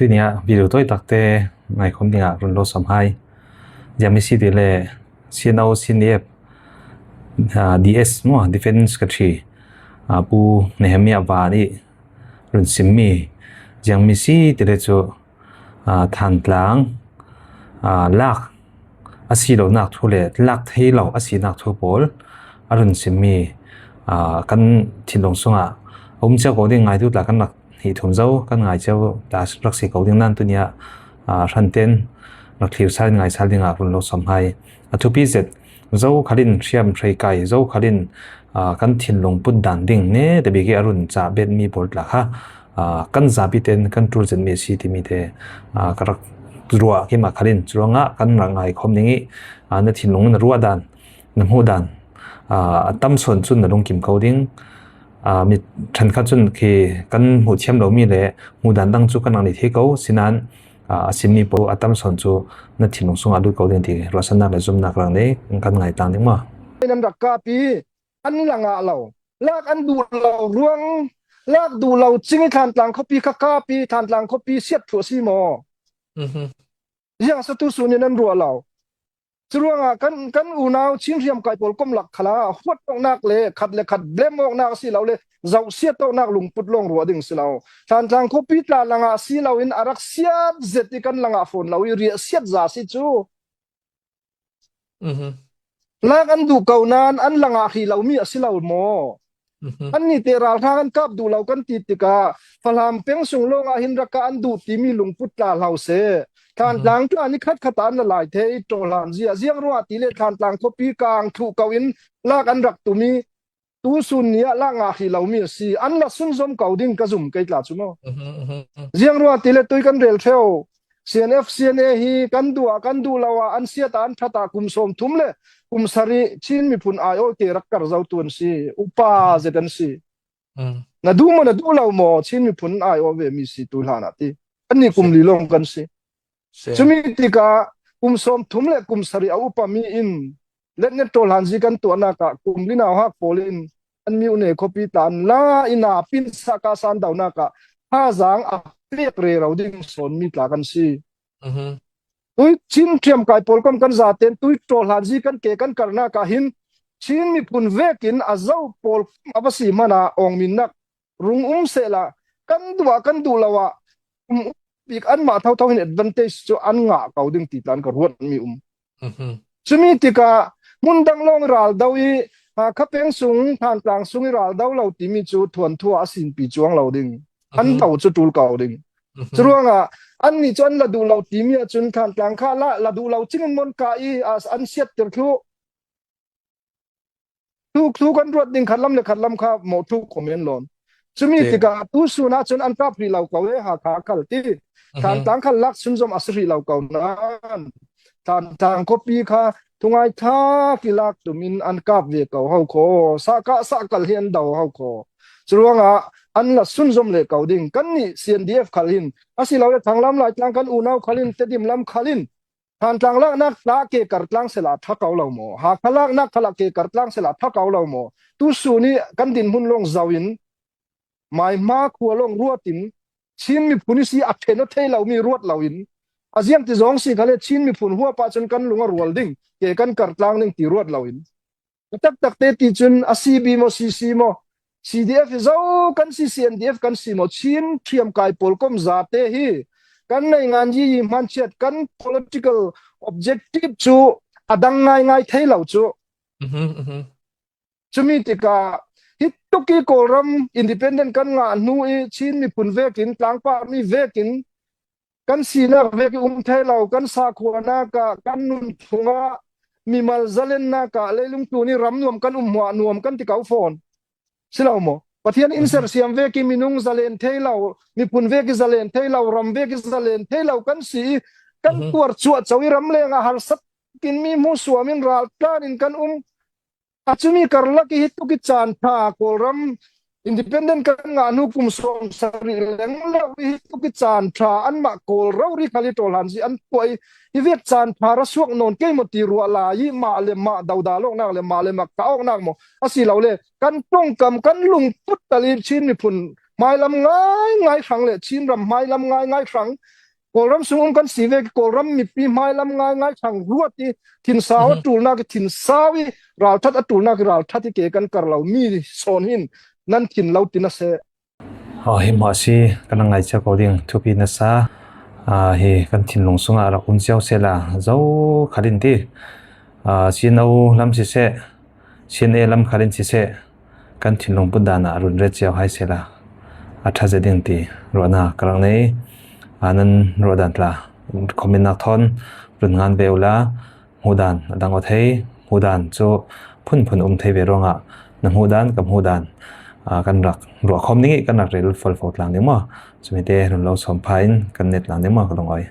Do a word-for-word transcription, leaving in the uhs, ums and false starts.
Tunia video tawi takte ngaikhawm dingah run lo sawm hai. Ziangmi si ti le C N O, C N D F, ah, D S maw, Defence Secretary, ah, Pu Nehemiah Van ih run simmi ziangmi si ti le cu, ah, Thantlang, ah, lak a si lonak thu le lak thei lo a sinak thu pawl a run simmi, aa, kan thinlung sungah a um cio ko ding. Ngaitu tla kan rak hnih thum zo, kan ngai cio tla rak si ko ding nan tunia, aa, hranten rak thlir sal in ngai sal dingah run lo sawm hai. A thupi zet zo khalin hriam hrei kai zo khalin, aa, kan thinlung put dan ding ne tabik ih a run cah betmi pawl tla kha, aa, kan zapi ten kan ṭul zetmi a si timi te, aa, ka rak ruah kim ah khalin curuangah kan rak ngai khawm ding ih, aa, na thinlung na ruah dan, na hmuh dan, aa, a tam sawn cun na lungkim ko ding. Aa, mi ṭhenkhat cun khi kan hmuh thiam lomi le hmuh dan dang cu kan rak nei thei ko. Sinan, aa, a simmi pawl a tam sawn cu na thinlung sungah a lut ko ding ti ruahsannak le zumnak rak nei kan ngai tlang ding maw? Nan rak kap ih an la ngah lo. Lak an duh lo ruang, lak duh lo cing ih Thantlang khuapi kha kap ih Thantlang khuapi siat thluh a si maw? Mhm. Ziang a si tu sun in an ruah lo. Curuangah kan, kan unau Chin hriamkai pawl kom lak khalah huat awknak le khat le khat blem awknak a si lo le zohsiat awknak lungput lawng ruah ding si lo. Thantlang khuapi tla langah si loin a rak siat zet ih kan langah fawn lo ih riahsiat za a si cu. Mhm. Lak an duh ko nain an langah hrih lomi a si lo maw? Mhm. Annih te ralhrang an kap duh lo kan ti tikah Falam peng sung lawngah hin rak kah an duh timi lungput tla hlo seh. Thantlang tla nih khatkhat ah an la lai thei ih ṭawhlan zia ziang ruah ti le Thantlang khuapi kang thluh ko in lak an rak tum ih tu sun ni ah lak ngah hrih lomi a si. An la sunzom ko ding ka zum kei tla cu maw? Mhm, mhm, mhm. Ziang ruah ti le tui kan rel ṭheu. C N F, C N A hi kan duh ah, kan duh lo ah, an siat ah, an ṭhat ah, kum sawm thum le kum sarih Chin miphun aiawh te rak kar zo tu an si. Upa zet an si. Mm. Na duh maw, na duh lo maw, Chin miphun aiawh ve mi si tu hlan ah ti. Annih kum li lawng kan si. Cumi tikah kum sawm thum le kum sarih a upa mi in letnet ṭawhlan zi kan tuahnak ah kum li nauhak pawl in an miune khuapi tla an la inn ah pinsa ka san donak ah thazaang a pek rero ding sawn mi tla kan si. Mhm. Tui Chin ṭhiamkai pawl kom kan zaten tui ṭawhlan zi kan ke kan karnak ah hin Chin miphun vekin a zo pawl a va si hmanah awngminnak rung um sehla kan duh ah kan duh lo ah um bik anmah thotho hin advantage cu an ngah ko ding ti tla in ka ruatmi um. Mhm. Cumi tikah hmun dang lawng i ral do ih, aa, kha peng sung, Thantlang sung i ral do lo timi cu thuanthu ah a sinpi cuang lo ding. An do cu ṭul ko ding. Mhm. Curuangah annih cu an la duh lo timi ahcun Thantlang kha la, la duh lo cingin mon ka ih, aa, an siatter thluh. Thuk, thuk kan ruat ding khatlam le khatlam kha mawh thuk khuamen lawn. Cumi tikah tu sun ahcun an kap hrih lo ko e, Hakha khal ti. Thantlang khal lak sunzom a si hrih lo ko nain Thantlang khuapi kha thungai thak i lak tum in an kap ve ko ho kho. Sahkah sahkal hi an do ho kho. Curuangah an la sunzom leh ko ding. Kannih C N D F khal hin a si lo le Thanglam Laitlang kan unau khal in Tedim lam khal in Thantlang laknak tla ke kar tlang sehla ṭha ko lo maw? Hakha laknak khalah ke kar tlang sehla ṭha ko lo maw? Tu sun ih kan dinhmun lawng zo in, maihma khua lawng ruat in, Chin miphun ih si a ṭhen aw thei lomi ruat lo in, a ziangti zawng si khal le Chin miphun huap ahcun kan lung a rual ding, ke kan kar tlang ding ti ruat lo in. A taktakte ti cun a C B maw, C C maw, C D F hi zo kan si, C N D F kan si maw, Chin ṭhiamkai pawl kom zate hi kan naingan yi yi hmanchiat kan political objective cu a dang ngaingai thei lo cu. Mhm, mhm. Cumi tikah hi tuk ih Kawlram independent kan ngah hnu ih Chin miphun vekin, tlangpar mi vekin, kan sinak vek ih um thei lo, kan sakhuanak ah, kan nun phungah mimal zalennak ah, leilung tlun ih ram nuam kan um hmuah nuam kan ti ko fawn. Si lo maw? Pathian in sersiam vek ih minung zalen thei lo, miphun vek ih zalen thei lo, ram vek ih zalen thei lo kan si ih kan tuar cuahco ih ramleng ah harsat in mi hmuhsuam in ral tlan in kan um. A cumi karlak ih hi tuk ih caan ṭha Kawlram independent kan ngah hnu kum sawm sarih leng lo ih hi tuk ih caan ṭha anmah Kawl rori khal ih ṭawhlan zi an tuah ih hi vek caan ṭha ra suak nawn kei maw ti ruah lai ih mah le mah dodal awknak le mah le mah kah awknak maw a si lo le kan ṭongkam kan lungput tal ih Chin miphun hmailam ngaingai hrang le Chin ram hmailam ngaingai hrang, Kawlram sung um kan si vek i Kawlram mipi hmailam ngaingai hrang ruat i thinsau a ṭulnak i thinsau i ralṭhat a ṭulnak i ralṭhat i ke kan kar lo mi sawn hin nan thin lo ti na seh. Aw, hi hmah si kan a ngai cia ko ding thupi nasa. Hi kan thinlung sungah rak um cio sela zo khalin ti. CNO lam siseh, CNA lam khalin siseh, kan thinlung put dan ah run ret cio hai sela a ṭha zia ding ti ruahnak ka rak nei. Nan ruah dan tla comment nak thawn run ngan ve ula. Hmuh dan a dang aw thei, hmuh dan cu phunphun um thei ve ruangah na hmuh dan, ka hmuh dan kan rak ruah khawm ding i kan rak rel folfo tlang ding maw? Cumi te run lo sawm pha in kan net tlang ding maw, ka lungawi?